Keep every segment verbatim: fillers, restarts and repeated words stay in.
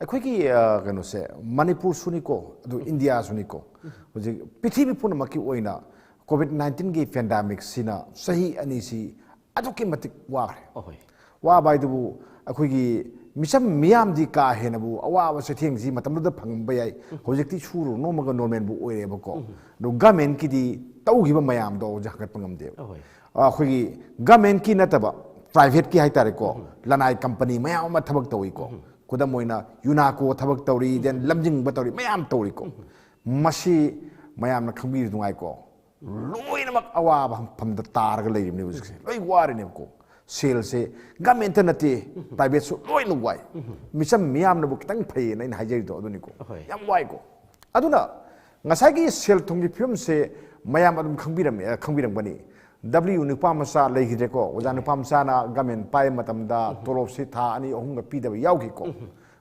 ꯑꯩꯈꯣꯏꯒꯤ ꯑ, ꯀꯩꯅꯣꯁꯦ, ꯃꯅꯤꯄꯨꯔꯁꯨꯅꯤꯀꯣ, ꯑꯗꯨ ꯏꯟꯗꯤꯌꯥꯁꯨꯅꯤꯀꯣ, ꯍꯧꯖꯤꯛ ꯄ꯭ꯔꯤꯊꯤꯕꯤ ꯄꯨꯝꯅꯃꯛꯀꯤ ꯑꯣꯏꯅ ꯀꯣꯚꯤꯗ ꯅꯥꯏꯟꯇꯤꯟꯒꯤ ꯄꯦꯟꯗꯥꯃꯤꯛꯁꯤꯅ ꯆꯍꯤ ꯑꯅꯤꯁꯤ ꯑꯗꯨꯛꯀꯤ ꯃꯇꯤꯛ ꯋꯥꯈ꯭ꯔꯦ꯫ ꯑꯍꯣꯏ꯫ ꯋꯥꯕ ꯍꯥꯏꯗꯨꯕꯨ ꯑꯩꯈꯣꯏꯒꯤ ꯃꯤꯆꯝ ꯃꯤꯌꯥꯝꯗꯤ ꯀꯥ ꯍꯦꯟꯅꯕꯨ ꯑꯋꯥꯕ ꯆꯩꯊꯦꯡꯁꯤ ꯃꯇꯝꯗꯨꯗ ꯐꯪꯉꯝꯕ ꯌꯥꯏ꯫ ꯍꯧꯖꯤꯛꯇꯤ ꯁꯨꯔꯨ ꯅꯣꯝꯃꯒ ꯅꯣꯔꯃꯦꯜꯕꯨ ꯑꯣꯏꯔꯦꯕꯀꯣ꯫ ꯑꯗꯣ ꯒꯃꯦꯟꯀꯤꯗꯤ ꯇꯧꯈꯤꯕ ꯃꯌꯥꯝꯗꯣ ꯍꯧꯖꯤꯛ ꯍꯥꯡꯒꯠꯄ ꯉꯝꯗꯦꯕ꯫ ꯑꯍꯣꯏ꯫ ꯑꯩꯈꯣꯏꯒꯤ ꯒꯃꯦꯟꯀꯤ ꯅꯠꯇꯕ, ꯄ꯭ꯔꯥꯏꯚꯦꯠꯀꯤ ꯍꯥꯏꯇꯥꯔꯦꯀꯣ, ꯂꯅꯥꯏ ꯀꯝꯄꯅꯤ ꯃꯌꯥꯝ ꯑꯃ ꯊꯕꯛ ꯇꯧꯏꯀꯣ꯫ ꯈꯨꯗꯝ ꯑꯣꯏꯅ ꯌꯨꯅꯥꯀꯣ ꯊꯕꯛ ꯇꯧꯔꯤ, ꯗꯦꯟ ꯂꯝꯖꯤꯡꯕ ꯇꯧꯔꯤ, ꯃꯌꯥꯝ ꯇꯧꯔꯤꯀꯣ꯫ ꯃꯁꯤ ꯃꯌꯥꯝꯅ ꯈꯪꯕꯤꯔꯤ ꯅꯨꯡꯉꯥꯏꯀꯣ꯫ ꯂꯣꯏꯅꯃꯛ ꯑꯋꯥꯕ ꯐꯝꯗ ꯇꯥꯔꯒ ꯂꯩꯔꯤꯕꯅꯤ ꯍꯧꯖꯤꯛꯁꯦ꯫ ꯂꯣꯏ ꯋꯥꯔꯤꯅꯦꯕꯀꯣ꯫ ꯁꯦꯜꯁꯦ ꯒꯃꯦꯟꯇ ꯅꯠꯇꯦ, ꯄ꯭ꯔꯥꯏꯚꯦꯠꯁꯨ ꯂꯣꯏꯅ ꯋꯥꯏ꯫ ꯃꯤꯆꯝ ꯃꯤꯌꯥꯝꯅꯕꯨ ꯈꯤꯇꯪ ꯐꯩꯌꯦꯅ ꯑꯩꯅ ꯍꯥꯏꯖꯔꯤꯗꯣ ꯑꯗꯨꯅꯤꯀꯣ꯫ ꯑꯍꯣꯏ꯫ ꯌꯥꯝ ꯋꯥꯏꯀꯣ꯫ ꯑꯗꯨꯅ ꯉꯁꯥꯏꯒꯤ ꯁꯦꯜ ꯊꯨꯝꯒꯤ ꯐꯤꯕꯝꯁꯦ ꯃꯌꯥꯝ ꯑꯗꯨꯝ ꯈꯪꯕꯤꯔꯝꯃꯦ, ꯑ, ꯈꯪꯕꯤꯔꯝꯒꯅꯤ꯫ ꯗꯕ꯭ꯂꯤꯌꯨ ꯅꯨꯄꯥ ꯃꯆꯥ ꯂꯩꯈꯤꯗ꯭ꯔꯦꯀꯣ꯫ ꯑꯣꯖꯥ ꯅꯨꯄꯥ ꯃꯆꯥꯅ ꯒꯃꯦꯟ ꯄꯥꯏꯕ ꯃꯇꯝꯗ ꯇꯣꯂꯣꯞꯁꯤ ꯊꯥ ꯑꯅꯤ ꯑꯍꯨꯝꯒ ꯄꯤꯗꯕ ꯌꯥꯎꯈꯤꯀꯣ꯫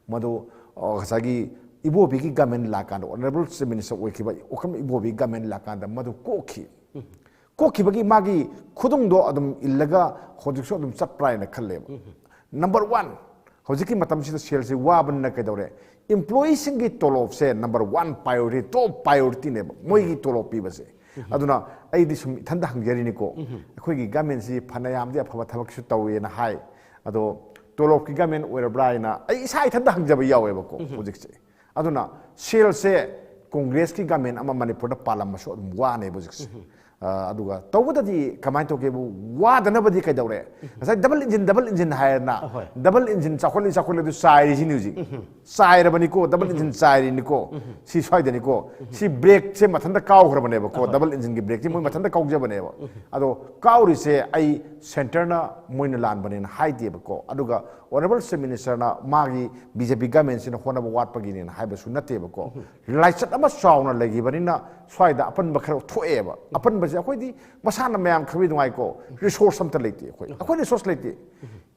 ꯃꯗꯨ, ꯑ, ꯉꯁꯥꯏꯒꯤ ꯏꯕꯣꯕꯤꯒꯤ ꯒꯃꯦꯟ ꯂꯥꯛꯀꯥꯟꯗ, ꯑꯣꯅꯔꯦꯕꯜ ꯆꯤꯐ ꯃꯤꯅꯤꯁꯇꯔ ꯑꯣꯏꯈꯤꯕ ꯑꯣꯀ꯭ꯔꯝ ꯏꯕꯣꯕꯤ ꯒꯃꯦꯟ ꯂꯥꯛꯀꯥꯟꯗ ꯃꯗꯨ ꯀꯣꯛꯈꯤ꯫ ꯀꯣꯛꯈꯤꯕꯒꯤ ꯃꯥꯒꯤ ꯈꯨꯗꯨꯡꯗꯣ ꯑꯗꯨꯝ ꯏꯜꯂꯒ ꯍꯧꯖꯤꯛꯁꯨ ꯑꯗꯨꯝ ꯆꯠꯄ꯭ꯔꯥ ꯍꯥꯏꯅ ꯈꯜꯂꯦꯕ꯫ ꯅꯝꯕꯔ ꯋꯥꯟ, ꯍꯧꯖꯤꯛꯀꯤ ꯃꯇꯝꯁꯤꯗ ꯁꯦꯜꯁꯤ ꯋꯥꯕꯅꯤꯅ ꯀꯩꯗꯧꯔꯦ? ꯏꯝꯄ꯭ꯂꯣꯌꯤꯁꯤꯡꯒꯤ ꯇꯣꯂꯣꯞꯁꯦ ꯅꯝꯕꯔ ꯋꯥꯟ ꯄ꯭ꯔꯥꯏꯌꯣꯔꯤꯇꯤ, ꯇꯣꯞ ꯄ꯭ꯔꯥꯏꯌꯣꯔꯤꯇꯤꯅꯦꯕ ꯃꯣꯏꯒꯤ ꯇꯣꯂꯣꯞ ꯄꯤꯕꯁꯦ꯫ ꯑꯗꯨꯅ ꯑꯩꯗꯤ ꯁꯨꯝ ꯏꯊꯟꯗ ꯍꯪꯖꯔꯤꯅꯤꯀꯣ꯫ ꯑꯩꯈꯣꯏꯒꯤ ꯒꯃꯦꯟꯁꯤ ꯐꯅꯌꯥꯝꯗꯤ ꯑꯐꯕ ꯊꯕꯛꯁꯨ ꯇꯧꯋꯦꯅ ꯍꯥꯏ, ꯑꯗꯣ ꯇꯣꯂꯣꯞꯀꯤ ꯒꯃꯦꯟ ꯑꯣꯏꯔꯕ꯭ꯔꯥ ꯍꯥꯏꯅ ꯑꯩ ꯏꯁꯥ ꯏꯊꯟꯗ ꯍꯪꯖꯕ ꯌꯥꯎꯋꯦꯕꯀꯣ ꯍꯧꯖꯤꯛꯁꯦ꯫ ꯑꯗꯨꯅ ꯁꯦꯜꯁꯦ ꯀꯣꯡꯒ꯭ꯔꯦꯁꯀꯤ ꯒꯃꯦꯟ ꯑꯃ ꯃꯅꯤꯄꯨꯔꯗ ꯄꯥꯜꯂꯝꯕꯁꯨ ꯑꯗꯨꯝ ꯋꯥꯅꯦꯕ ꯍꯧꯖꯤꯛꯁꯦ꯫ ꯑ, ꯑꯗꯨꯒ ꯇꯧꯕꯗꯗꯤ ꯀꯃꯥꯏꯅ ꯇꯧꯒꯦꯕꯨ, ꯋꯥꯗꯅꯕꯗꯤ ꯀꯩꯗꯧꯔꯦ? ꯉꯁꯥꯏ ꯗꯕꯜ ꯏꯟꯖꯤꯟ, ꯗꯕꯜ ꯏꯟꯖꯤꯟ ꯍꯥꯏꯔꯅ, ꯑꯍꯣꯏ꯫ ꯗꯕꯜ ꯏꯟꯖꯤꯟ ꯆꯥꯎꯈꯠꯂꯤ, ꯆꯥꯎꯈꯠꯂꯤ ꯑꯗꯨ ꯆꯥꯏꯔꯤꯁꯤꯅꯤ ꯍꯧꯖꯤꯛ꯫ ꯆꯥꯏꯔꯕꯅꯤꯀꯣ, ꯗꯕꯜ ꯏꯟꯖꯤꯟ ꯆꯥꯏꯔꯤꯅꯤꯀꯣ꯫ ꯁꯤ ꯁ꯭ꯋꯥꯏꯗꯅꯤꯀꯣ꯫ ꯁꯤ ꯕ꯭ꯔꯦꯛꯁꯦ ꯃꯊꯟꯇ ꯀꯥꯎꯈ꯭ꯔꯕꯅꯦꯕꯀꯣ꯫ ꯗꯕꯜ ꯏꯟꯖꯤꯟꯒꯤ ꯕ꯭ꯔꯦꯛꯁꯦ ꯃꯣꯏ ꯃꯊꯟꯇ ꯀꯥꯎꯖꯕꯅꯦꯕ꯫ ꯑꯗꯣ ꯀꯥꯎꯔꯤꯁꯦ ꯑꯩ ꯁꯦꯟꯇꯔꯅ ꯃꯣꯏꯅ ꯂꯥꯟꯕꯅꯦꯅ ꯍꯥꯏꯗꯦꯕꯀꯣ꯫ ꯑꯗꯨꯒ ꯑꯣꯅꯔꯦꯕꯜ ꯆꯤꯐ ꯃꯤꯅꯤꯁꯇꯔꯅ ꯃꯥꯒꯤ ꯕꯤ ꯖꯦ ꯄꯤ ꯒꯃꯦꯟꯁꯤꯅ ꯍꯣꯠꯅꯕ ꯋꯥꯠꯄꯒꯤꯅꯦꯅ ꯍꯥꯏꯕꯁꯨ ꯅꯠꯇꯦꯕꯀꯣ꯫ ꯂꯥꯏꯆꯠ ꯑꯃ ꯆꯥꯎꯅ ꯂꯩꯈꯤꯕꯅꯤꯅ ꯁ꯭ꯋꯥꯏꯗ ꯑꯄꯟꯕ ꯈꯔ ꯊꯣꯛꯑꯦꯕ꯫ ꯑꯄꯟꯕꯁꯦ ꯑꯩꯈꯣꯏꯗꯤ ꯃꯁꯥꯅ ꯃꯌꯥꯝ ꯈꯪꯕꯤ ꯅꯨꯡꯉꯥꯏꯀꯣ, ꯔꯤꯁꯣꯔꯁ ꯑꯝꯇ ꯂꯩꯇꯦ ꯑꯩꯈꯣꯏ꯫ ꯑꯩꯈꯣꯏ ꯔꯤꯁꯣꯔꯁ ꯂꯩꯇꯦ꯫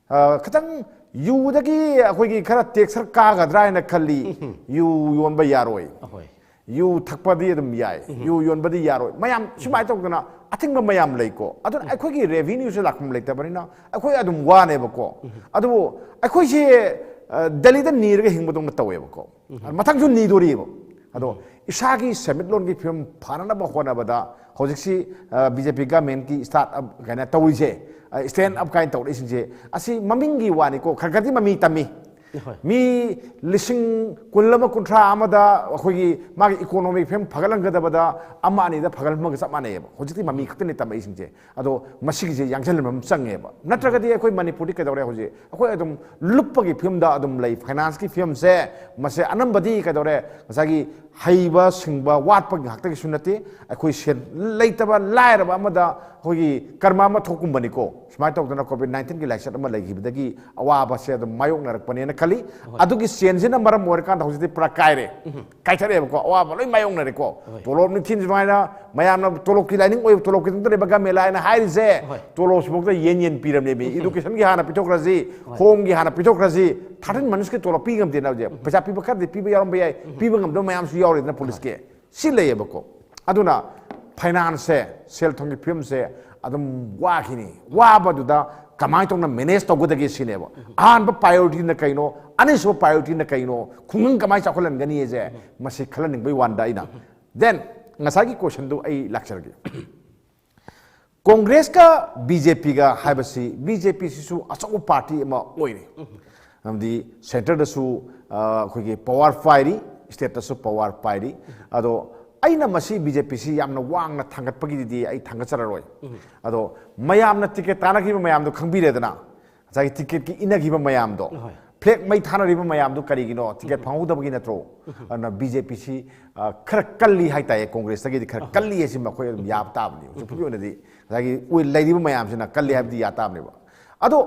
ꯑ, ꯈꯤꯇꯪ ꯌꯨꯗꯒꯤ ꯑꯩꯈꯣꯏꯒꯤ ꯈꯔ ꯇꯦꯛꯁ ꯈꯔ ꯀꯥꯒꯗ꯭ꯔꯥ ꯍꯥꯏꯅ ꯈꯜꯂꯤ꯫ ꯌꯨ ꯌꯣꯟꯕ ꯌꯥꯔꯣꯏ꯫ ꯑꯍꯣꯏ꯫ ꯌꯨ ꯊꯛꯄꯗꯤ ꯑꯗꯨꯝ ꯌꯥꯏ, ꯌꯨ ꯌꯣꯟꯕꯗꯤ ꯌꯥꯔꯣꯏ, ꯃꯌꯥꯝ ꯁꯨꯃꯥꯏꯅ ꯇꯧꯗꯅ ꯑꯊꯤꯡꯕ ꯃꯌꯥꯝ ꯂꯩꯀꯣ꯫ ꯑꯗꯨꯅ ꯑꯩꯈꯣꯏꯒꯤ ꯔꯦꯚꯤꯅ꯭ꯌꯨꯁꯦ ꯂꯥꯛꯐꯝ ꯂꯩꯇꯕꯅꯤꯅ ꯑꯩꯈꯣꯏ ꯑꯗꯨꯝ ꯋꯥꯅꯦꯕꯀꯣ꯫ ꯑꯗꯨꯕꯨ ꯑꯩꯈꯣꯏꯁꯦ, ꯗꯦꯜꯂꯤꯗ ꯅꯤꯔꯒ ꯍꯤꯡꯕꯗꯧꯅ ꯇꯧꯋꯦꯕꯀꯣ꯫ ꯃꯊꯪꯁꯨ ꯅꯤꯗꯣꯔꯤꯕ꯫ ꯑꯗꯣ ꯏꯁꯥꯒꯤ ꯁꯦꯟꯃꯤꯠꯂꯣꯟꯒꯤ ꯐꯤꯕꯝ ꯐꯅꯅꯕ ꯍꯣꯠꯅꯕꯗ ꯍꯧꯖꯤꯛꯁꯤ ꯕꯤ ꯖꯦ ꯄꯤ ꯒꯃꯦꯟꯒꯤ ꯁ꯭ꯇꯥꯔꯠ ꯑꯞ ꯀꯥꯏꯅ ꯇꯧꯔꯤꯁꯦ, ꯁ꯭ꯇꯦꯟ ꯑꯞ ꯀꯥꯏꯅ ꯇꯧꯔꯛꯏꯁꯤꯡꯁꯦ, ꯑꯁꯤ ꯃꯃꯤꯡꯒꯤ ꯋꯥꯅꯤꯀꯣ, ꯈꯔ ꯈꯔꯗꯤ ꯃꯃꯤ ꯇꯝꯃꯤ꯫ ꯍꯣꯏ꯫ ꯃꯤ ꯂꯤꯁꯤꯡ ꯀꯨꯟ ꯑꯃ, ꯀꯨꯟꯊ꯭ꯔꯥ ꯑꯃꯗ ꯑꯩꯈꯣꯏꯒꯤ ꯃꯥꯒꯤ ꯏꯀꯣꯅꯣꯃꯤꯛ ꯐꯤꯕꯝ ꯐꯒꯠꯍꯟꯒꯗꯕꯗ ꯑꯃ ꯑꯅꯤꯗ ꯐꯒꯠꯍꯟꯕꯒ ꯆꯞ ꯃꯥꯟꯅꯩꯌꯦꯕ꯫ ꯍꯧꯖꯤꯛꯇꯤ ꯃꯃꯤ ꯈꯛꯇꯅꯤ ꯇꯝꯃꯛꯏꯁꯤꯡꯁꯦ꯫ ꯑꯗꯣ ꯃꯁꯤꯒꯤꯁꯦ ꯌꯥꯡꯁꯤꯟꯕ ꯑꯃ ꯆꯪꯉꯦꯕ꯫ ꯅꯠꯇ꯭ꯔꯒꯗꯤ ꯑꯩꯈꯣꯏ ꯃꯅꯤꯄꯨꯔꯗꯤ ꯀꯩꯗꯧꯔꯦ? ꯍꯧꯖꯤꯛ ꯑꯩꯈꯣꯏ ꯑꯗꯨꯝ ꯂꯨꯞꯄꯒꯤ ꯐꯤꯕꯝꯗ ꯑꯗꯨꯝ ꯂꯩ꯫ ꯐꯥꯏꯅꯥꯟꯁꯀꯤ ꯐꯤꯕꯝꯁꯦ, ꯃꯁꯦ ꯑꯅꯝꯕꯗꯤ ꯀꯩꯗꯧꯔꯦ? ꯉꯁꯥꯏꯒꯤ ꯍꯩꯕ ꯁꯤꯡꯕ ꯋꯥꯠꯄꯒꯤ ꯉꯥꯛꯇꯒꯤꯁꯨ ꯅꯠꯇꯦ, ꯑꯩꯈꯣꯏ ꯁꯦꯟ ꯂꯩꯇꯕ ꯂꯥꯏꯔꯕ ꯑꯃꯗ ꯑꯩꯈꯣꯏꯒꯤ ꯀꯔꯃ ꯑꯃ ꯊꯣꯛꯀꯨꯝꯕꯅꯤꯀꯣ꯫ ꯁꯨꯃꯥꯏꯅ ꯇꯧꯗꯅ ꯀꯣꯚꯤꯗ ꯅꯥꯏꯟꯇꯤꯟꯒꯤ ꯂꯥꯏꯆꯠ ꯑꯃ ꯂꯩꯈꯤꯕꯗꯒꯤ ꯑꯋꯥꯕꯁꯦ ꯑꯗꯨꯝ ꯃꯥꯌꯣꯛꯅꯔꯛꯄꯅꯦꯅ ꯈꯜꯂꯤ꯫ ꯑꯗꯨꯒꯤ ꯁꯦꯟꯁꯤꯅ ꯃꯔꯝ ꯑꯣꯏꯔꯀꯥꯟꯗ ꯍꯧꯖꯤꯛꯇꯤ ꯄꯨꯔꯥ ꯀꯥꯏꯔꯦ꯫ ꯀꯥꯏꯊꯔꯛꯑꯦꯕꯀꯣ, ꯑꯋꯥꯕ ꯂꯣꯏ ꯃꯥꯌꯣꯛꯅꯔꯦꯀꯣ꯫ ꯍꯣꯏ꯫ ꯇꯣꯂꯣꯞ ꯅꯤꯡꯊꯤꯟ ꯁꯨꯃꯥꯏꯅ ꯃꯌꯥꯝꯅ ꯇꯣꯂꯣꯞꯀꯤ ꯂꯥꯏꯅꯤꯡ ꯑꯣꯏꯕ, ꯇꯣꯂꯣꯞꯀꯤ ꯃꯇꯨꯡꯗ ꯂꯩꯕ ꯒꯃꯦꯂꯥ ꯍꯥꯏꯅ ꯍꯥꯏꯔꯤꯁꯦ, ꯍꯣꯏ꯫ ꯇꯣꯂꯣꯞꯁꯤꯐꯥꯎꯗ ꯌꯦꯟ ꯌꯦꯟ ꯄꯤꯔꯝꯅꯦꯃꯤ꯫ ꯏꯗꯨꯀꯦꯁꯟꯒꯤ ꯍꯥꯟꯅ ꯄꯤꯊꯣꯛꯈ꯭ꯔꯁꯤ, ꯍꯣꯏ꯫ ꯍꯣꯝꯒꯤ ꯍꯥꯟꯅ ꯄꯤꯊꯣꯛꯈ꯭ꯔꯁꯤ, ꯊꯥꯔꯇꯤꯟ ꯃꯟꯁꯀꯤ ꯇꯣꯂꯣꯞ ꯄꯤ ꯉꯝꯗꯦꯅ ꯍꯧꯖꯤꯛ꯫ ꯄꯩꯁꯥ ꯄꯤꯕ ꯈꯔꯗꯤ ꯄꯤꯕ ꯌꯥꯎꯔꯝꯕ ꯌꯥꯏ, ꯄꯤꯕ ꯉꯝꯗꯕ ꯃꯌꯥꯝꯁꯨ ꯌꯥꯎꯔꯤꯗꯅ ꯄꯨꯂꯤꯁꯀꯤ꯫ ꯁꯤ ꯂꯩꯌꯦꯕꯀꯣ꯫ ꯑꯗꯨꯅ ꯐꯥꯏꯅꯥꯟꯁꯁꯦ, ꯁꯦꯜ ꯊꯨꯝꯒꯤ ꯐꯤꯕꯝꯁꯦ ꯑꯗꯨꯝ ꯋꯥꯈꯤꯅꯤ꯫ ꯋꯥꯕꯗꯨꯗ ꯀꯃꯥꯏꯅ ꯇꯧꯅ ꯃꯦꯅꯦꯖ ꯇꯧꯒꯗꯒꯦ ꯁꯤꯅꯦꯕ꯫ ꯑꯍꯥꯟꯕ ꯄ꯭ꯔꯥꯏꯌꯣꯔꯤꯇꯤꯅ ꯀꯩꯅꯣ, ꯑꯅꯤꯁꯨꯕ ꯄ꯭ꯔꯥꯏꯌꯣꯔꯤꯇꯤꯅ ꯀꯩꯅꯣ, ꯈꯨꯡꯒꯪ ꯀꯃꯥꯏꯅ ꯆꯥꯎꯈꯠꯍꯟꯒꯅꯤ ꯍꯥꯏꯁꯦ, ꯃꯁꯤ ꯈꯜꯍꯟꯅꯤꯡꯕꯒꯤ ꯋꯥꯅꯤꯗ ꯑꯩꯅ꯫ ꯗꯦꯟ ꯉꯁꯥꯏꯒꯤ ꯀꯣꯏꯁꯟꯗꯨ ꯑꯩ ꯂꯥꯛꯆꯔꯒꯦ꯫ ꯀꯣꯡꯒ꯭ꯔꯦꯁꯀ ꯕꯤ ꯖꯦ ꯄꯤꯒ ꯍꯥꯏꯕꯁꯤ, ꯕꯤ ꯖꯦ ꯄꯤꯁꯤꯁꯨ ꯑꯆꯧꯕ ꯄꯥꯔꯇꯤ ꯑꯃ ꯑꯣꯏꯔꯤ꯫ ꯑꯃꯗꯤ ꯁꯦꯟꯇꯔꯗꯁꯨ, ꯑ, ꯑꯩꯈꯣꯏꯒꯤ ꯄꯋꯥꯔ ꯄꯥꯏꯔꯤ, ꯁ꯭ꯇꯦꯠꯇꯁꯨ ꯄꯋꯥꯔ ꯄꯥꯏꯔꯤ꯫ ꯑꯗꯣ ꯑꯩꯅ ꯃꯁꯤ ꯕꯤ ꯖꯦ ꯄꯤꯁꯤ ꯌꯥꯝꯅ ꯋꯥꯡꯅ ꯊꯥꯡꯒꯠꯄꯒꯤꯗꯤ ꯑꯩ ꯊꯥꯡꯒꯠꯆꯔꯔꯣꯏ꯫ ꯑꯗꯣ ꯃꯌꯥꯝꯅ ꯇꯤꯀꯦꯠ ꯇꯥꯟꯅꯈꯤꯕ ꯃꯌꯥꯝꯗꯣ ꯈꯪꯕꯤꯔꯦꯗꯅ, ꯉꯁꯥꯏꯒꯤ ꯇꯤꯀꯦꯠꯀꯤ ꯏꯟꯅꯈꯤꯕ ꯃꯌꯥꯝꯗꯣ, ꯍꯣꯏ꯫ ꯐ꯭ꯂꯦꯛ ꯃꯩ ꯊꯥꯅꯔꯤꯕ ꯃꯌꯥꯝꯗꯣ ꯀꯔꯤꯒꯤꯅꯣ? ꯇꯤꯀꯦꯠ ꯐꯪꯍꯧꯗꯕꯒꯤ ꯅꯠꯇ꯭ꯔꯣ? ꯑꯗꯨꯅ ꯕꯤ ꯖꯦ ꯄꯤꯁꯤ, ꯑ, ꯈꯔ ꯀꯜꯂꯤ ꯍꯥꯏꯇꯥꯏꯌꯦ, ꯀꯣꯡꯒ꯭ꯔꯦꯁꯇꯒꯤꯗꯤ ꯈꯔ ꯀꯜꯂꯤ ꯍꯥꯏꯁꯤ ꯑꯩꯈꯣꯏ ꯑꯗꯨꯝ ꯌꯥꯕ ꯇꯥꯕꯅꯤ꯫ ꯍꯧꯖꯤꯛ ꯐꯥꯎꯒꯤ ꯑꯣꯏꯅꯗꯤ ꯉꯁꯥꯏꯒꯤ ꯑꯣꯏ-, ꯂꯩꯔꯤꯕ ꯃꯌꯥꯝꯁꯤꯅ ꯀꯜꯂꯤ ꯍꯥꯏꯕꯗꯤ ꯌꯥ ꯇꯥꯕꯅꯦꯕ꯫ ꯑꯗꯣ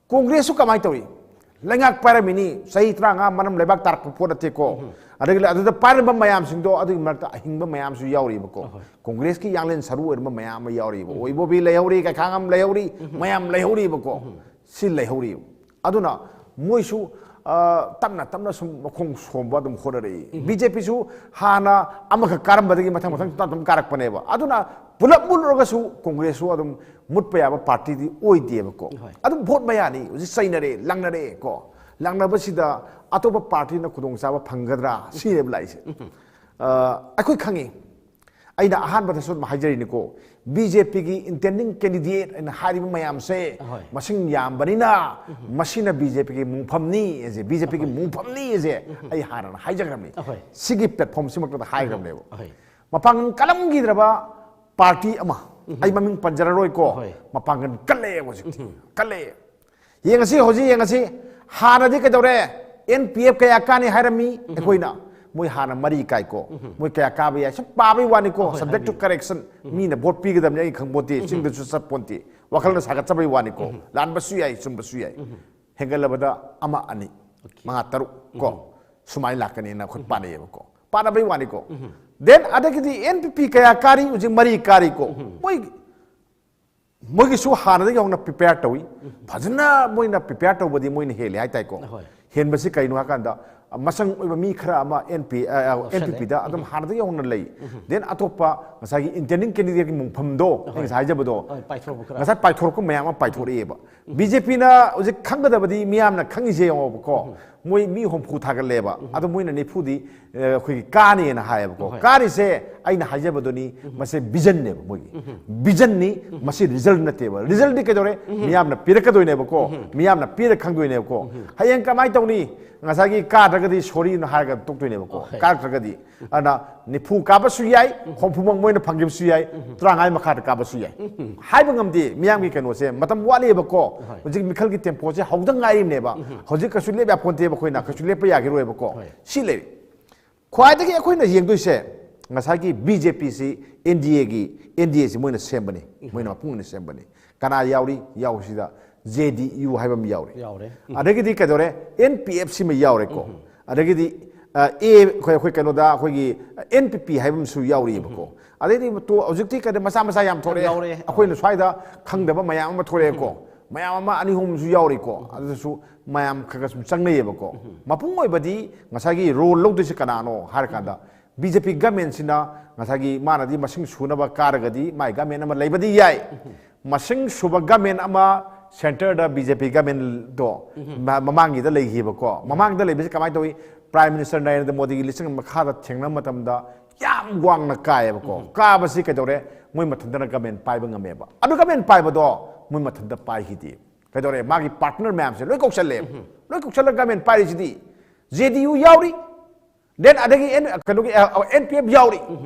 ꯀꯣꯡꯒ꯭ꯔꯦꯁꯁꯨ ꯀꯃꯥꯏꯅ ꯇꯧꯔꯤ? ꯂꯩꯉꯥꯛ ꯄꯥꯏꯔꯝꯃꯤꯅꯤ, ꯆꯍꯤ ꯇꯔꯥꯃꯉꯥ ꯃꯅꯝ ꯂꯩꯕꯥꯛ ꯇꯥꯔꯛꯄ ꯄꯣꯠ ꯅꯠꯇꯦꯀꯣ꯫ ꯑꯗꯒꯤ ꯑꯗꯨꯗ ꯄꯥꯏꯔꯝꯕ ꯃꯌꯥꯝꯁꯤꯡꯗꯣ, ꯑꯗꯨꯒꯤ ꯃꯔꯛꯇ ꯑꯍꯤꯡꯕ ꯃꯌꯥꯝꯁꯨ ꯌꯥꯎꯔꯤꯕꯀꯣ꯫ ꯀꯣꯡꯒ꯭ꯔꯦꯁꯀꯤ ꯌꯥꯡꯂꯦꯟ ꯁꯔꯨ ꯑꯣꯏꯔꯝꯕ ꯃꯌꯥꯝ ꯑꯃ ꯌꯥꯎꯔꯤꯕ꯫ ꯑꯣꯏꯕꯣꯕꯤ ꯂꯩꯍꯧꯔꯤ, ꯀꯩꯈꯥꯉꯝ ꯂꯩꯍꯧꯔꯤ, ꯃꯌꯥꯝ ꯂꯩꯍꯧꯔꯤꯕꯀꯣ꯫ ꯁꯤ ꯂꯩꯍꯧꯔꯤꯕ꯫ ꯑꯗꯨꯅ ꯃꯣꯏꯁꯨ, ꯑ, ꯇꯞꯅ ꯇꯞꯅ ꯁꯨꯝ ꯃꯈꯣꯡ ꯁꯣꯝꯕ ꯑꯗꯨꯝ ꯍꯣꯠꯅꯔꯛꯏ꯫ ꯕꯤ ꯖꯦ ꯄꯤꯁꯨ ꯍꯥꯟꯅ ꯑꯃꯈꯛ ꯀꯥꯔꯝꯕꯗꯒꯤ ꯃꯊꯪ ꯃꯊꯪ ꯇꯞ ꯇꯞꯅ ꯀꯥꯔꯛꯄꯅꯦꯕ꯫ ꯑꯗꯨꯅ ꯄꯨꯂꯞ ꯃꯨꯠꯂꯨꯔꯒꯁꯨ ꯀꯣꯡꯒ꯭ꯔꯦꯁꯁꯨ ꯑꯗꯨꯝ ꯃꯨꯠꯄ ꯌꯥꯕ ꯄꯥꯔꯇꯤꯗꯤ ꯑꯣꯏꯗꯦꯕꯀꯣ꯫ ꯍꯣꯏ꯫ ꯑꯗꯨꯝ ꯚꯣꯠ ꯃꯌꯥꯅꯤ, ꯍꯧꯖꯤꯛ ꯆꯩꯅꯔꯦ, ꯂꯪꯅꯔꯦ ꯀꯣ꯫ ꯂꯥꯛꯅꯕꯁꯤꯗ ꯑꯇꯣꯞꯄ ꯄꯥꯔꯇꯤꯅ ꯈꯨꯗꯣꯡꯆꯥꯕ ꯐꯪꯒꯗ꯭ꯔꯥ ꯁꯤꯅꯦꯕ ꯂꯥꯛꯏꯁꯦ꯫ ꯑ, ꯑꯩꯈꯣꯏ ꯈꯪꯉꯤ꯫ ꯑꯩꯅ ꯑꯍꯥꯟꯕꯗꯁꯨ ꯑꯗꯨꯝ ꯍꯥꯏꯖꯔꯤꯅꯤꯀꯣ, ꯕꯤ ꯖꯦ ꯄꯤꯒꯤ intending candidate ꯑꯩꯅ ꯍꯥꯏꯔꯤꯕ ꯃꯌꯥꯝꯁꯦ ꯑꯍꯣꯏ꯫ ꯃꯁꯤꯡ ꯌꯥꯝꯕꯅꯤꯅ ꯃꯁꯤꯅ ꯕꯤ ꯖꯦ ꯄꯤꯒꯤ ꯃꯨꯡꯐꯝꯅꯤ ꯑꯁꯦ, ꯕꯤ ꯖꯦ ꯄꯤꯒꯤ ꯃꯨꯡꯐꯝꯅꯤ ꯑꯁꯦ ꯑꯩ ꯍꯥꯟꯅ ꯍꯥꯏꯖꯈ꯭ꯔꯕꯅꯤ꯫ ꯑꯍꯣꯏ꯫ ꯁꯤꯒꯤ platformꯁꯤꯃꯛꯇꯗ ꯍꯥꯏꯈ꯭ꯔꯕꯅꯦꯕ꯫ ꯑꯍꯣꯏ꯫ ꯃꯄꯥꯡꯒꯜ ꯀꯜꯂꯝꯈꯤꯗ꯭ꯔꯕ ꯄꯥꯔꯇꯤ ꯑꯃ, ꯑꯩ ꯃꯃꯤꯡ ꯄꯟꯖꯔꯔꯣꯏꯀꯣ, ꯍꯣꯏ꯫ ꯃꯄꯥꯡꯒꯜ ꯀꯜꯂꯛꯑꯦ ꯍꯧꯖꯤꯛꯇꯤ꯫ ꯀꯜꯂꯛꯑꯦ꯫ ꯌꯦꯡꯉꯁꯤ, ꯍꯧꯖꯤꯛ ꯌꯦꯡꯉꯁꯤ꯫ ꯍꯥꯟꯅꯗꯤ ꯀꯩꯗꯧꯔꯦ? ꯑꯦꯟ ꯄꯤ ꯑꯦꯐ ꯀꯌꯥ ꯀꯥꯅꯤ ꯍꯥꯏꯔꯝꯃꯤ ꯑꯩꯈꯣꯏꯅ꯫ ꯃꯣꯏ ꯍꯥꯟꯅ ꯃꯔꯤ ꯀꯥꯏꯀꯣ꯫ ꯃꯣꯏ ꯀꯌꯥ ꯀꯥꯕ ꯌꯥꯏ? ꯁꯨꯝ ꯄꯥꯕꯩ ꯋꯥꯅꯤꯀꯣ, ꯍꯣꯏ, subject to ꯍꯥꯏꯕꯤꯌꯨ꯫ correction꯫ ꯃꯤꯅ ꯚꯣꯠ ꯄꯤꯒꯗꯕꯅꯤ ꯑꯩ ꯈꯪꯄꯣꯠꯇꯦ, ꯆꯤꯡꯗꯁꯨ ꯆꯠꯄꯣꯟꯇꯦ꯫ ꯋꯥꯈꯜꯅ ꯁꯥꯒꯠꯆꯕꯩ ꯋꯥꯅꯤꯀꯣ꯫ ꯂꯥꯟꯕꯁꯨ ꯌꯥꯏ, ꯆꯨꯝꯕꯁꯨ ꯌꯥꯏ꯫ ꯍꯦꯟꯒꯠꯂꯕꯗ ꯑꯃ, ꯑꯅꯤ, ꯃꯉꯥ, ꯇꯔꯨꯛ ꯀꯣ꯫ ꯁꯨꯃꯥꯏꯅ ꯂꯥꯛꯀꯅꯤꯅ ꯑꯩꯈꯣꯏ ꯄꯥꯅꯩꯌꯦꯕꯀꯣ꯫ ꯄꯥꯅꯕꯩ ꯋꯥꯅꯤꯀꯣ꯫ Then ꯑꯗꯒꯤꯗꯤ ꯑꯦꯟ ꯄꯤ ꯄꯤ ꯀꯌꯥ ꯀꯥꯔꯤ? ꯍꯧꯖꯤꯛ ꯃꯔꯤ ꯀꯥꯔꯤꯀꯣ꯫ ꯃꯣꯏ ꯃꯣꯏꯒꯤꯁꯨ ꯍꯥꯟꯅꯗꯒꯤ ꯍꯧꯅ prepare ꯇꯧꯏ꯫ ꯐꯖꯅ ꯃꯣꯏꯅ prepare ꯇꯧꯕꯗꯤ ꯃꯣꯏꯅ ꯍꯦꯜꯂꯤ ꯍꯥꯏꯇꯥꯏꯀꯣ꯫ ꯍꯣꯏ꯫ ꯍꯦꯟꯕꯁꯤ ꯀꯩꯅꯣ ꯍꯥꯏꯀꯥꯟꯗ, ꯃꯁꯪ ꯑꯣꯏꯕ ꯃꯤ ꯈꯔ ꯑꯃ ꯑꯦꯟ ꯄꯤ, ꯑ, ꯑ, ꯂꯧꯁꯜꯂꯦ꯫ ꯑꯦꯟ ꯄꯤ ꯄꯤꯗ ꯑꯗꯨꯝ ꯍꯥꯟꯅꯗꯒꯤ ꯍꯧꯅ ꯂꯩ꯫ Then ꯑꯇꯣꯞꯄ ꯉꯁꯥꯏꯒꯤ intending candidateꯀꯤ ꯃꯨꯡꯐꯝꯗꯣ ꯑꯩ ꯉꯁꯥꯏ ꯍꯥꯏꯖꯕꯗꯣ, ꯍꯣꯏ, ꯄꯥꯏꯊꯣꯔꯛꯄ ꯈꯔ꯫ ꯉꯁꯥꯏ ꯄꯥꯏꯊꯣꯔꯛꯄ ꯃꯌꯥꯝ ꯑꯃ ꯄꯥꯏꯊꯣꯔꯛꯑꯦꯕ꯫ ꯕꯤ ꯖꯦ ꯄꯤꯅ ꯍꯧꯖꯤꯛ ꯈꯪꯒꯗꯕꯗꯤ ꯃꯤꯌꯥꯝꯅ ꯈꯪꯉꯤꯁꯦ ꯌꯦꯡꯉꯣꯕꯀꯣ꯫ ꯃꯣꯏ ꯃꯤ ꯍꯨꯝꯐꯨ ꯊꯥꯒꯠꯂꯦꯕ꯫ ꯑꯗꯣ ꯃꯣꯏꯅ ꯅꯤꯐꯨꯗꯤ, ꯑ, ꯑꯩꯈꯣꯏꯒꯤ ꯀꯥꯅꯤꯅ ꯍꯥꯏꯌꯦꯕꯀꯣ꯫ ꯍꯣꯏ꯫ ꯀꯥꯔꯤꯁꯦ ꯑꯩꯅ ꯍꯥꯏꯖꯕꯗꯨꯅꯤ, ꯃꯁꯦ visionꯅꯦꯕ ꯃꯣꯏꯒꯤ꯫ Visionꯅꯤ, ꯃꯁꯤ result ꯅꯠꯇꯦꯕ꯫ Resultꯗꯤ ꯀꯩꯗꯧꯔꯦ? ꯃꯤꯌꯥꯝꯅ ꯄꯤꯔꯛꯀꯗꯣꯏꯅꯦꯕꯀꯣ꯫ ꯃꯤꯌꯥꯝꯅ ꯄꯤꯔ ꯈꯪꯗꯣꯏꯅꯦꯕꯀꯣ꯫ ꯍꯌꯦꯡ ꯀꯃꯥꯏꯅ ꯇꯧꯅꯤ? ꯉꯁꯥꯏꯒꯤ ꯀꯥꯗ꯭ꯔꯒꯗꯤ sorryꯅ ꯍꯥꯏꯔꯒ ꯇꯣꯛꯇꯣꯏꯅꯦꯕꯀꯣ꯫ ꯍꯣꯏ꯫ ꯀꯥꯔꯛꯇ꯭ꯔꯒꯗꯤ꯫ ꯑꯗꯨꯅ ꯅꯤꯐꯨ ꯀꯥꯕꯁꯨ ꯌꯥꯏ, ꯍꯨꯝꯐꯨꯃꯛ ꯃꯣꯏꯅ ꯐꯪꯈꯤꯕꯁꯨ ꯌꯥꯏ, ꯇꯔꯥꯃꯉꯥ ꯃꯈꯥꯗ ꯀꯥꯕꯁꯨ ꯌꯥꯏ꯫ ꯍꯥꯏꯕ ꯉꯝꯗꯦ, ꯃꯤꯌꯥꯝꯒꯤ ꯀꯩꯅꯣꯁꯦ ꯃꯇꯝ ꯋꯥꯠꯂꯤꯕꯀꯣ꯫ ꯍꯣꯏ꯫ ꯍꯧꯖꯤꯛ ꯃꯤꯈꯜꯒꯤ tempoꯁꯦ ꯍꯧꯗ ꯉꯥꯏꯔꯤꯕꯅꯦꯕ꯫ ꯍꯧꯖꯤꯛ ꯀꯩꯁꯨ ꯂꯦꯞ ꯌꯥꯄꯣꯟꯇꯦꯕ, ꯑꯩꯈꯣꯏꯅ ꯀꯩꯁꯨ ꯂꯦꯞꯄ ꯌꯥꯈꯤꯔꯣꯏꯕꯀꯣ꯫ ꯍꯣꯏ꯫ ꯁꯤ ꯂꯩꯔꯦ꯫ ꯈ꯭ꯋꯥꯏꯗꯒꯤ ꯑꯩꯈꯣꯏꯅ ꯌꯦꯡꯗꯣꯏꯁꯦ ꯉꯁꯥꯏꯒꯤ ꯕꯤ ꯖꯦ ꯄꯤꯁꯤ ꯑꯦꯟ ꯗꯤ ꯑꯦꯒꯤ, ꯑꯦꯟ ꯗꯤ ꯑꯦꯁꯤ ꯃꯣꯏꯅ ꯁꯦꯝꯕꯅꯤ, ꯃꯣꯏꯅ ꯃꯄꯨꯡ ꯑꯣꯏꯅ ꯁꯦꯝꯕꯅꯤ꯫ ꯀꯅꯥ ꯌꯥꯎꯔꯤ? ꯌꯥꯎꯔꯤꯁꯤꯗ ꯖꯦ ꯗꯤ ꯌꯨ ꯍꯥꯏꯕ ꯑꯃ ꯌꯥꯎꯔꯤ꯫ ꯌꯥꯎꯔꯦ꯫ ꯑꯗꯒꯤꯗꯤ ꯀꯩꯗꯧꯔꯦ? ꯑꯦꯟ ꯄꯤ ꯑꯦꯐ ꯁꯤꯃ ꯌꯥꯎꯔꯦꯀꯣ꯫ ꯑꯗꯒꯤꯗꯤ, ꯑ, ꯑꯦ, ꯑꯩꯈꯣꯏ, ꯑꯩꯈꯣꯏ ꯀꯩꯅꯣꯗ ꯑꯩꯈꯣꯏꯒꯤ ꯑꯦꯟ ꯄꯤ ꯄꯤ ꯍꯥꯏꯕ ꯑꯃꯁꯨ ꯌꯥꯎꯔꯤꯕꯀꯣ꯫ ꯑꯗꯩꯗꯤ ꯇꯣ-, ꯍꯧꯖꯤꯛꯇꯤ ꯀꯩꯅꯣ ꯃꯆꯥ ꯃꯆꯥ ꯌꯥꯝ ꯊꯣꯛꯂꯛꯑꯦ꯫ ꯌꯥꯎꯔꯦ꯫ ꯑꯩꯈꯣꯏꯅ ꯁ꯭ꯋꯥꯏꯗ ꯈꯪꯗꯕ ꯃꯌꯥꯝ ꯑꯃ ꯊꯣꯛꯂꯛꯑꯦꯀꯣ꯫ ꯃꯌꯥꯝ ꯑꯃ ꯑꯅꯤ ꯑꯍꯨꯝꯁꯨ ꯌꯥꯎꯔꯤꯀꯣ꯫ ꯑꯗꯨꯁꯨ ꯃꯌꯥꯝ ꯈꯔ ꯈꯔ ꯁꯨꯝ ꯆꯪꯅꯩꯌꯦꯕꯀꯣ꯫ ꯃꯄꯨꯡ ꯑꯣꯏꯕꯗꯤ ꯉꯁꯥꯏꯒꯤ role ꯂꯧꯗꯣꯏꯁꯦ ꯀꯅꯥꯅꯣ ꯍꯥꯏꯔꯀꯥꯟꯗ ꯕꯤ ꯖꯦ ꯄꯤ governmentꯁꯤꯅ ꯉꯁꯥꯏꯒꯤ ꯃꯥꯅꯗꯤ ꯃꯁꯤꯡ ꯁꯨꯅꯕ ꯀꯥꯔꯒꯗꯤ ꯃꯥꯏ government ꯑꯃ ꯂꯩꯕꯗꯤ ꯌꯥꯏ꯫ ꯃꯁꯤꯡ ꯁꯨꯕ government ꯑꯃ ꯁꯦꯟꯇꯔꯗ ꯕꯤ ꯖꯦ ꯄꯤ ꯒꯃꯦꯟꯗꯣ ꯃꯃꯥꯡꯒꯤꯗ ꯂꯩꯈꯤꯕꯀꯣ꯫ ꯃꯃꯥꯡꯗ ꯂꯩꯕꯁꯤ ꯀꯃꯥꯏꯅ ꯇꯧꯏ? ꯄ꯭ꯔꯥꯏꯝ ꯃꯤꯅꯤꯁꯇꯔ ꯅꯔꯦꯟꯗ꯭ꯔ ꯃꯣꯗꯤꯒꯤ ꯂꯤꯆꯪ ꯃꯈꯥꯗ ꯊꯦꯡꯅꯕ ꯃꯇꯝꯗ ꯌꯥꯝ ꯋꯥꯡꯅ ꯀꯥꯏꯌꯦꯕꯀꯣ꯫ ꯀꯥꯕꯁꯤ ꯀꯩꯗꯧꯔꯦ? ꯃꯣꯏ ꯃꯊꯟꯇꯅ ꯒꯃꯦꯟ ꯄꯥꯏꯕ ꯉꯝꯃꯦꯕ꯫ ꯑꯗꯨ ꯒꯃꯦꯟ ꯄꯥꯏꯕꯗꯣ ꯃꯣꯏ ꯃꯊꯟꯇ ꯄꯥꯏꯈꯤꯗꯦ꯫ ꯀꯩꯗꯧꯔꯦ? ꯃꯥꯒꯤ ꯄꯥꯔꯠꯅꯔ ꯃꯌꯥꯝꯁꯦ ꯂꯣꯏ ꯀꯧꯁꯜꯂꯦꯕ꯫ ꯂꯣꯏ ꯀꯧꯁꯜꯂꯒ ꯒꯃꯦꯟ ꯄꯥꯏꯔꯤꯁꯤꯗꯤ ꯖꯦ ꯗꯤ ꯌꯨ ꯌꯥꯎꯔꯤ, ꯗꯦꯟ ꯑꯗꯒꯤ ꯑꯦꯟ ꯀꯩꯅꯣꯒꯤ ꯑꯦꯟ ꯄꯤ ꯑꯦꯐ ꯌꯥꯎꯔꯤ꯫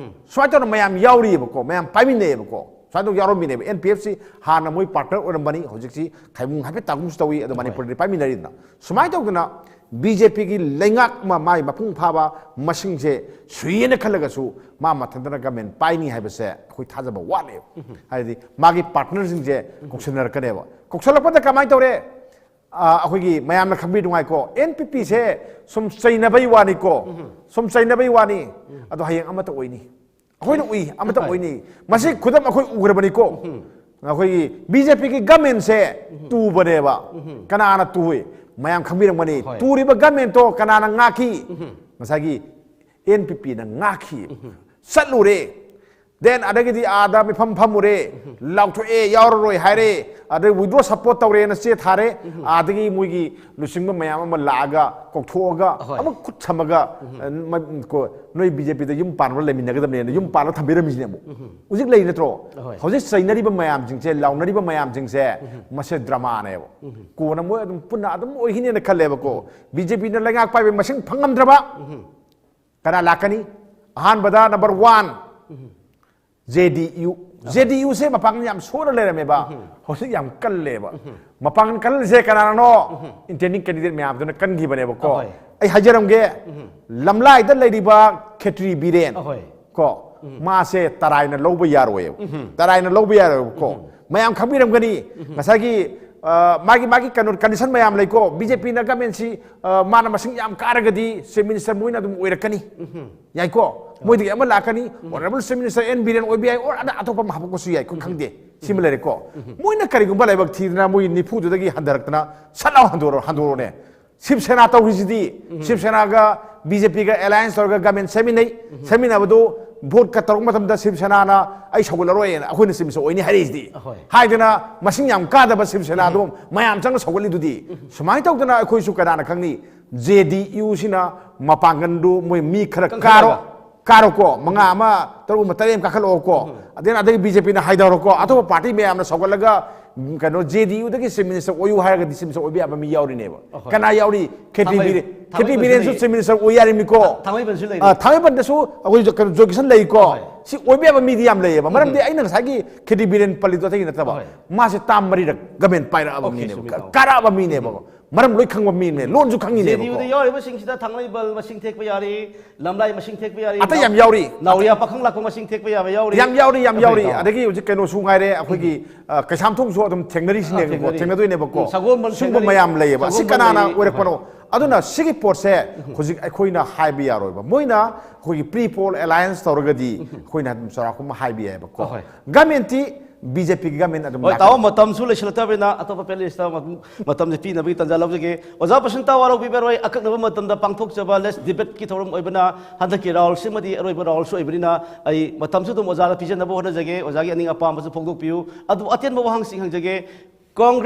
ꯁꯨꯃꯥꯏꯅ ꯇꯧꯅ ꯃꯌꯥꯝ ꯌꯥꯎꯔꯤꯑꯕꯀꯣ, ꯃꯌꯥꯝ ꯄꯥꯏꯃꯤꯟꯅꯩꯑꯕꯀꯣ꯫ ꯁꯨꯃꯥꯏꯅ ꯇꯧ ꯌꯥꯎꯔꯝꯃꯤꯅꯦꯕ꯫ ꯑꯦꯟ ꯄꯤ ꯑꯦꯐꯁꯤ ꯍꯥꯟꯅ ꯃꯣꯏ ꯄꯥꯔꯠꯅꯔ ꯑꯣꯏꯔꯝꯕꯅꯤ, ꯍꯧꯖꯤꯛꯁꯤ ꯈꯥꯏꯕꯨꯡ ꯍꯥꯏꯐꯦꯠ ꯇꯥꯒꯨꯝꯁꯨ ꯇꯧꯏ꯫ ꯑꯗꯣ ꯃꯅꯤꯄꯨꯔꯗꯤ ꯄꯥꯏꯃꯤꯟꯅꯔꯤꯗꯅ꯫ ꯁꯨꯃꯥꯏꯅ ꯇꯧꯗꯅ ꯕꯤ ꯖꯦ ꯄꯤꯒꯤ ꯂꯩꯉꯥꯛ ꯑꯃ ꯃꯥꯒꯤ ꯃꯄꯨꯡ ꯐꯥꯕ ꯃꯁꯤꯡꯁꯦ ꯁꯨꯏꯌꯦꯅ ꯈꯜꯂꯒꯁꯨ ꯃꯥ ꯃꯊꯟꯇꯅ ꯒꯃꯦꯟ ꯄꯥꯏꯅꯤ ꯍꯥꯏꯕꯁꯦ ꯑꯩꯈꯣꯏ ꯊꯥꯖꯕ ꯋꯥꯠꯂꯦꯕ꯫ ꯍꯥꯏꯗꯤ ꯃꯥꯒꯤ ꯄꯥꯔꯠꯅꯔꯁꯤꯡꯁꯦ ꯀꯧꯁꯟꯅꯔꯛꯀꯅꯦꯕ꯫ ꯀꯧꯁꯜꯂꯛꯄꯗ ꯀꯃꯥꯏꯅ ꯇꯧꯔꯦ? ꯑ, ꯑꯩꯈꯣꯏꯒꯤ ꯃꯌꯥꯝꯅ ꯈꯪꯕꯤ ꯅꯨꯡꯉꯥꯏꯀꯣ, ꯑꯦꯟ ꯄꯤ ꯄꯤꯁꯦ ꯁꯨꯝ ꯆꯩꯅꯕꯩ ꯋꯥꯅꯤꯀꯣ, ꯁꯨꯝ ꯆꯩꯅꯕꯩ ꯋꯥꯅꯤ꯫ ꯑꯗꯣ ꯍꯌꯦꯡ ꯑꯃꯠꯇ ꯑꯣꯏꯅꯤ꯫ ꯑꯩꯈꯣꯏꯅ ꯎꯏ, ꯑꯃꯠꯇ ꯑꯣꯏꯅꯤ꯫ ꯃꯁꯤ ꯈꯨꯗꯝ ꯑꯩꯈꯣꯏ ꯎꯈ꯭ꯔꯕꯅꯤꯀꯣ꯫ ꯑꯩꯈꯣꯏꯒꯤ ꯕꯤ ꯖꯦ ꯄꯤꯒꯤ ꯒꯃꯦꯟꯁꯦ ꯇꯨꯕꯅꯦꯕ꯫ ꯀꯅꯥꯅ ꯇꯨꯏ? ꯃꯌꯥꯝ ꯈꯪꯕꯤꯔꯝꯒꯅꯤ꯫ ꯍꯣꯏ꯫ ꯇꯨꯔꯤꯕ ꯒꯃꯦꯟꯇꯣ ꯀꯅꯥꯅ ꯉꯥꯛꯈꯤ? ꯉꯁꯥꯏꯒꯤ ꯑꯦꯟ ꯄꯤ ꯄꯤꯅ ꯉꯥꯛꯈꯤ꯫ ꯆꯠꯂꯨꯔꯦ꯫ ꯗꯦꯟ ꯑꯗꯒꯤꯗꯤ ꯑꯥꯗ ꯃꯤꯐꯝ ꯐꯝꯃꯨꯔꯦ, ꯂꯥꯎꯊꯣꯛꯑꯦ, ꯌꯥꯎꯔꯔꯣꯏ ꯍꯥꯏꯔꯦ, ꯑꯗꯩ ꯋꯤꯗ꯭ꯔꯣ ꯁꯞꯄꯣꯔꯠ ꯇꯧꯔꯦꯅ ꯆꯦ ꯊꯥꯔꯦ꯫ ꯑꯥꯗꯒꯤ ꯃꯣꯏꯒꯤ ꯂꯨꯆꯤꯡꯕ ꯃꯌꯥꯝ ꯑꯃ ꯂꯥꯛꯑꯒ ꯀꯧꯊꯣꯛꯑꯒ ꯑꯍꯣꯏ꯫ ꯑꯃꯨꯛ ꯈꯨꯠ ꯁꯝꯃꯒ, ꯎꯝ꯫ ꯑ, ꯃ-, ꯀꯣ-, "ꯅꯣꯏ ꯕꯤ ꯖꯦ ꯄꯤꯗ ꯌꯨꯝ ꯄꯥꯟꯕ ꯂꯩꯃꯤꯟꯅꯒꯗꯕꯅꯦꯅ" ꯌꯨꯝ ꯄꯥꯜꯂ ꯊꯝꯕꯤꯔꯝꯃꯤꯁꯤꯅꯦ ꯑꯃꯨꯛ꯫ ꯎꯝ꯫ ꯍꯧꯖꯤꯛ ꯂꯩ ꯅꯠꯇ꯭ꯔꯣ? ꯑꯍꯣꯏ꯫ ꯍꯧꯖꯤꯛ ꯆꯩꯅꯔꯤꯕ ꯃꯌꯥꯝꯁꯤꯡꯁꯦ, ꯂꯥꯎꯅꯔꯤꯕ ꯃꯌꯥꯝꯁꯤꯡꯁꯦ, ꯎꯝ꯫ ꯃꯁꯦ ꯗ꯭ꯔꯃꯥꯅꯦꯕ꯫ ꯎꯝ꯫ ꯀꯣꯟꯅ ꯃꯣꯏ ꯑꯗꯨꯝ ꯄꯨꯟꯅ ꯑꯗꯨꯝ ꯑꯣꯏꯈꯤꯅꯦꯅ ꯈꯜꯂꯦꯕꯀꯣ꯫ ꯎꯝ꯫ ꯕꯤ ꯖꯦ ꯄꯤꯅ ꯂꯩꯉꯥꯛ ꯄꯥꯏꯕ ꯃꯁꯤꯡ ꯐꯪꯉꯝꯗ꯭ꯔꯕ, ꯎꯝ꯫ ꯀꯅꯥ ꯂꯥꯛꯀꯅꯤ? ꯑꯍꯥꯟꯕꯗ ꯅꯝꯕꯔ ꯋꯥꯟ, ꯖꯦ ꯗꯤ ꯌꯨ꯫ ꯑꯍꯣꯏ꯫ ꯖꯦ ꯗꯤ ꯌꯨꯁꯦ ꯃꯄꯥꯡꯒꯜ ꯌꯥꯝ ꯁꯣꯟꯅ ꯂꯩꯔꯝꯃꯦꯕ꯫ ꯎꯝ꯫ ꯍꯧꯖꯤꯛ ꯌꯥꯝ ꯀꯜꯂꯦꯕ꯫ ꯎꯝ꯫ ꯃꯄꯥꯡꯒꯜ ꯀꯜꯂꯤꯁꯦ ꯀꯅꯥꯅꯅꯣ? ꯎꯝ꯫ ꯏꯟꯇꯦꯟꯗꯤꯡ ꯀꯦꯟꯗꯤꯗꯦꯠ ꯃꯌꯥꯝꯗꯨꯅ ꯀꯟꯈꯤꯕꯅꯦꯕꯀꯣ꯫ ꯑꯍꯣꯏ꯫ ꯑꯩ ꯍꯥꯏꯖꯔꯝꯒꯦ, ꯎꯝ꯫ ꯂꯝꯂꯥꯏꯗ ꯂꯩꯔꯤꯕ ꯈꯦꯇ꯭ꯔꯤ ꯕꯤꯔꯦꯟ, ꯑꯍꯣꯏ꯫ ꯀꯣ, ꯎꯝ꯫ ꯃꯥꯁꯦ ꯇꯔꯥꯏꯅ ꯂꯧꯕ ꯌꯥꯔꯣꯏꯕ꯫ ꯎꯝ꯫ ꯇꯔꯥꯏꯅ ꯂꯧꯕ ꯌꯥꯔꯣꯏꯕꯀꯣ꯫ ꯎꯝ꯫ ꯃꯌꯥꯝ ꯈꯪꯕꯤꯔꯝꯒꯅꯤ, ꯎꯝ꯫ ꯉꯁꯥꯏꯒꯤ, ꯑ, ꯃꯥꯒꯤ, ꯃꯥꯒꯤ ꯀꯩꯅꯣ, ꯀꯟꯗꯤꯁꯟ ꯃꯌꯥꯝ ꯂꯩꯀꯣ꯫ ꯕꯤ ꯖꯦ ꯄꯤꯅ ꯒꯃꯦꯟꯁꯤ, ꯑ, ꯃꯥꯅ ꯃꯁꯤꯡ ꯌꯥꯝ ꯀꯥꯔꯒꯗꯤ ꯆꯤꯐ ꯃꯤꯅꯤꯁꯇꯔ ꯃꯣꯏꯅ ꯑꯗꯨꯝ ꯑꯣꯏꯔꯛꯀꯅꯤ꯫ ꯎꯝ꯫ ꯌꯥꯏꯀꯣ? ꯎꯝ꯫ ꯃꯣꯏꯗꯒꯤ ꯑꯃ ꯂꯥꯛꯀꯅꯤ꯫ ꯎꯝ꯫ Honourable chief minister N Biren ꯑꯣꯏꯕ ꯌꯥꯏ, or ꯑꯗ ꯑꯇꯣꯞꯄ ꯑꯃ ꯍꯥꯞꯄꯛꯄꯁꯨ ꯌꯥꯏ, ꯑꯩꯈꯣꯏ ꯎꯝ꯫ ꯈꯪꯗꯦ꯫ ꯁꯤꯃ ꯎꯝ꯫ ꯂꯩꯔꯦꯀꯣ꯫ ꯎꯝ꯫ ꯃꯣꯏꯅ ꯀꯔꯤꯒꯨꯝꯕ ꯂꯥꯏꯕꯛ ꯊꯤꯗꯅ ꯃꯣꯏ ꯅꯤꯐꯨꯗꯨꯗꯒꯤ ꯍꯟꯊꯔꯛꯇꯅ ꯁꯠ ꯂꯥꯎ ꯍꯟꯗꯣꯔꯛꯑꯣ, ꯍꯟꯗꯣꯔꯛꯑꯣꯅꯦ꯫ ꯁꯤꯕ ꯁꯦꯅꯥ ꯇꯧꯔꯤꯁꯤꯗꯤ, ꯎꯝ꯫ ꯁꯤꯕ ꯁꯦꯅꯥꯒ ꯕꯤ ꯖꯦ ꯄꯤꯒ ꯑꯦꯂꯥꯏꯟꯁ ꯇꯧꯔꯒ ꯒꯃꯦꯟ ꯁꯦꯝꯃꯤꯟꯅꯩ꯫ ꯎꯝ꯫ ꯁꯦꯝꯃꯤꯟꯅꯕꯗꯨ ꯚꯣꯠꯀ ꯇꯧꯔꯛꯄ ꯃꯇꯝꯗ ꯁꯤꯕ ꯁꯦꯅꯥꯅ ꯑꯩ ꯁꯧꯒꯠꯂꯔꯣꯏꯅ ꯑꯩꯈꯣꯏꯅ ꯆꯤꯞ ꯃꯤꯅꯤꯁꯇꯔ ꯑꯣꯏꯅꯤ ꯍꯥꯏꯔꯛꯏꯁꯤꯗꯤ꯫ ꯑꯍꯣꯏ꯫ ꯍꯥꯏꯗꯅ ꯃꯁꯤꯡ ꯌꯥꯝ ꯀꯥꯗꯕ ꯁꯤꯕ ꯁꯦꯅꯥꯗꯣ ꯃꯌꯥꯝ ꯆꯪꯅ ꯁꯧꯒꯠꯂꯤꯗꯨꯗꯤ꯫ ꯁꯨꯃꯥꯏꯅ ꯇꯧꯗꯅ ꯑꯩꯈꯣꯏꯁꯨ ꯀꯅꯥꯅ ꯈꯪꯅꯤ? ꯖꯦ ꯗꯤ ꯌꯨꯁꯤꯅ ꯃꯄꯥꯡꯒꯜꯗꯨ ꯃꯣꯏ ꯃꯤ ꯈꯔ ꯀꯥꯔꯣ, ꯀꯟꯈꯠꯂꯒ꯫ ꯀꯥꯔꯣꯀꯣ, ꯃꯉꯥ ꯑꯃ, ꯇꯔꯨꯛ ꯑꯃ, ꯇꯔꯦꯠ ꯑꯃ ꯀꯥꯈꯠꯂꯛꯑꯣꯀꯣ꯫ ꯑꯗꯩ ꯑꯗꯒꯤ ꯕꯤ ꯖꯦ ꯄꯤꯅ ꯍꯥꯏꯗꯧꯔꯣꯀꯣ, ꯑꯇꯣꯞꯄ ꯄꯥꯔꯇꯤ ꯃꯌꯥꯝꯅ ꯁꯧꯒꯠꯂꯒ, ꯎꯝ, ꯀꯩꯅꯣ, ꯖꯦ ꯗꯤ ꯌꯨꯗꯒꯤ ꯆꯤꯞ ꯃꯤꯅꯤꯁꯇꯔ ꯑꯣꯏꯌꯨ ꯍꯥꯏꯔꯒꯗꯤ ꯆꯤꯞ ꯃꯤꯅꯤꯁꯇꯔ ꯑꯣꯏꯕ ꯌꯥꯕ ꯃꯤ ꯌꯥꯎꯔꯤꯅꯦꯕ꯫ ꯑꯍꯣꯏ꯫ ꯊꯥꯡꯃꯩ-, ꯕꯤꯔꯦꯟ, ꯈꯦꯇꯤ ꯊꯥꯡꯃꯩꯕꯟꯁꯨ ꯕꯤꯔꯦꯟꯁꯨ ꯂꯩꯔꯤ꯫ ꯆꯤꯞ ꯃꯤꯅꯤꯁꯇꯔ ꯑꯣꯏ ꯌꯥꯔꯤꯃꯤꯀꯣ꯫ ꯊꯥꯡꯃꯩꯕꯟꯁꯨ ꯂꯩꯔꯤ꯫ ꯑ, ꯊꯥꯡꯃꯩꯕꯟꯗꯁꯨ ꯑꯩꯈꯣꯏ ꯖꯣꯏꯀꯤꯁꯟ ꯂꯩꯔꯤꯀꯣ꯫ ꯍꯣꯏ꯫ ꯁꯤ ꯑꯣꯏꯕ ꯌꯥꯕ ꯃꯤꯗꯤ ꯌꯥꯝ ꯂꯩꯌꯦꯕ꯫ ꯃꯔꯝꯗꯤ ꯑꯩꯅ ꯉꯁꯥꯏꯒꯤ ꯈꯦꯇꯤ ꯕꯤꯔꯦꯟ ꯄꯜꯂꯤꯗꯣ ꯑꯇꯩꯒꯤ ꯅꯠꯇꯕ꯫ ꯍꯣꯏ꯫ ꯃꯥꯁꯦ ꯇꯥꯝ ꯃꯔꯤꯔꯛ ꯒꯃꯦꯟ ꯄꯥꯏꯔꯛꯑꯕ Okay, ꯃꯤꯅꯦꯕ꯫ ꯆꯨꯝꯃꯤ, ꯇꯥꯃꯣ꯫ ꯀꯥꯔꯛꯑꯕ ꯃꯤꯅꯦꯕ꯫ ꯃꯔꯝ ꯂꯣꯏ ꯈꯪꯕ ꯃꯤꯅꯦ꯫ ꯂꯣꯟꯁꯨ ꯈꯪꯉꯤꯅꯦꯕꯀꯣ꯫ ꯖꯦ ꯗꯤ ꯌꯨꯗ ꯌꯥꯎꯔꯤꯕꯁꯤꯡꯁꯤꯗ ꯊꯥꯡꯃꯩꯕꯜ ꯃꯁꯤꯡ ꯊꯦꯛꯄ ꯌꯥꯔꯤ, ꯂꯝꯂꯥꯏ ꯃꯁꯤꯡ ꯊꯦꯛꯄ ꯌꯥꯔꯤ, ꯑꯇꯩ ꯅꯥꯎ-, ꯌꯥꯝ ꯌꯥꯎꯔꯤ꯫ ꯅꯥꯎꯔꯤꯌꯥ ꯄꯥꯈꯪ ꯂꯥꯛꯄ ꯃꯁꯤꯡ ꯊꯦꯛꯄ ꯌꯥꯕ ꯌꯥꯎꯔꯤ꯫ ꯌꯥꯝ ꯌꯥꯎꯔꯤ, ꯌꯥꯝ ꯑꯩꯈꯣꯏ ꯌꯥꯎꯔꯤ꯫ ꯇꯥꯃꯣ꯫ ꯑꯗꯒꯤ ꯍꯧꯖꯤꯛ ꯀꯩꯅꯣꯁꯨ ꯉꯥꯏꯔꯦ, ꯑꯩꯈꯣꯏꯒꯤ, ꯑ, ꯀꯩꯁꯥꯝꯊꯣꯡꯁꯨ ꯑꯗꯨꯝ ꯊꯦꯡꯅꯔꯤꯁꯤꯅꯦꯕꯀꯣ꯫ ꯑ, ꯊꯦꯡꯅꯔꯤ꯫ ꯊꯦꯡꯅꯗꯣꯏꯅꯦꯕꯀꯣ꯫ ꯎꯝ, ꯁꯒꯣꯜꯕꯟ ꯁꯤꯒꯨꯝꯕ ꯊꯦꯡꯅꯔꯤ꯫ ꯃꯌꯥꯝ ꯂꯩꯌꯦꯕ꯫ ꯁꯤ ꯁꯒꯣꯜꯕꯟ ꯀꯅꯥꯅ ꯂꯩꯔꯤ꯫ ꯑꯣꯏꯔꯛꯄꯅꯣ? ꯍꯣꯏ꯫ ꯑꯗꯨꯅ ꯁꯤꯒꯤ ꯄꯣꯠꯁꯦ ꯍꯧꯖꯤꯛ ꯑꯩꯈꯣꯏꯅ ꯍꯥꯏꯕ ꯌꯥꯔꯣꯏꯕ꯫ ꯃꯣꯏꯅ ꯑꯩꯈꯣꯏꯒꯤ pre poll alliance ꯇꯧꯔꯒꯗꯤ ꯑꯩꯈꯣꯏꯅ ꯑꯗꯨꯝ ꯆꯥꯎꯔꯥꯛꯄ ꯑꯃ ꯍꯥꯏꯕ ꯌꯥꯏꯕꯀꯣ꯫ ꯍꯣꯏ꯫ ꯒꯃꯦꯟꯇꯤ ꯕꯤ ꯖꯦ ꯄꯤꯒꯤ ꯒꯃꯦꯟ ꯑꯗꯨꯝ ꯍꯣꯏ, ꯂꯥꯛꯀꯅꯤ꯫ ꯇꯥꯃꯣ, ꯃꯇꯝꯁꯨ ꯂꯩꯁꯤꯜꯂꯛꯇꯕꯅꯤꯅ ꯑꯇꯣꯞꯄ ꯄꯦꯅꯦꯂꯤꯁꯇ ꯃꯇꯝ-, ꯃꯇꯝꯁꯦ ꯄꯤꯅꯕꯒꯤ ꯇꯥꯟꯖꯥ ꯂꯧꯖꯒꯦ꯫ ꯑꯣꯖꯥ ꯄ꯭ꯔꯁꯟꯇ ꯋꯥꯔꯧꯕꯤꯕꯔꯣꯏ, ꯑꯀꯛꯅꯕ ꯃꯇꯝꯗ ꯄꯥꯡꯊꯣꯛꯆꯕ less debate ꯀꯤ ꯊꯧꯔꯝ ꯑꯣꯏꯕꯅ ꯍꯟꯗꯛꯀꯤ ꯔꯥꯎꯟꯁꯤꯃꯗꯤ ꯑꯔꯣꯏꯕ ꯔꯥꯎꯟꯁꯨ ꯑꯣꯏꯕꯅꯤꯅ ꯑꯩ ꯃꯇꯝꯁꯨ ꯑꯗꯨꯝ ꯑꯣꯖꯥꯗ ꯄꯤꯖꯅꯕ ꯍꯣꯠꯅꯖꯒꯦ꯫ ꯑꯣꯖꯥꯒꯤ ꯑꯅꯤꯡ ꯑꯄꯥꯝꯕꯁꯨ ꯐꯣꯡꯗꯣꯛꯄꯤꯌꯨ꯫ ꯑꯗꯨꯕꯨ ꯑꯇꯦꯟꯕ ꯋꯥꯍꯪꯁꯤꯡ ꯍꯪꯖꯒꯦ꯫ ꯀꯣꯡꯒ꯭ꯔꯦꯁ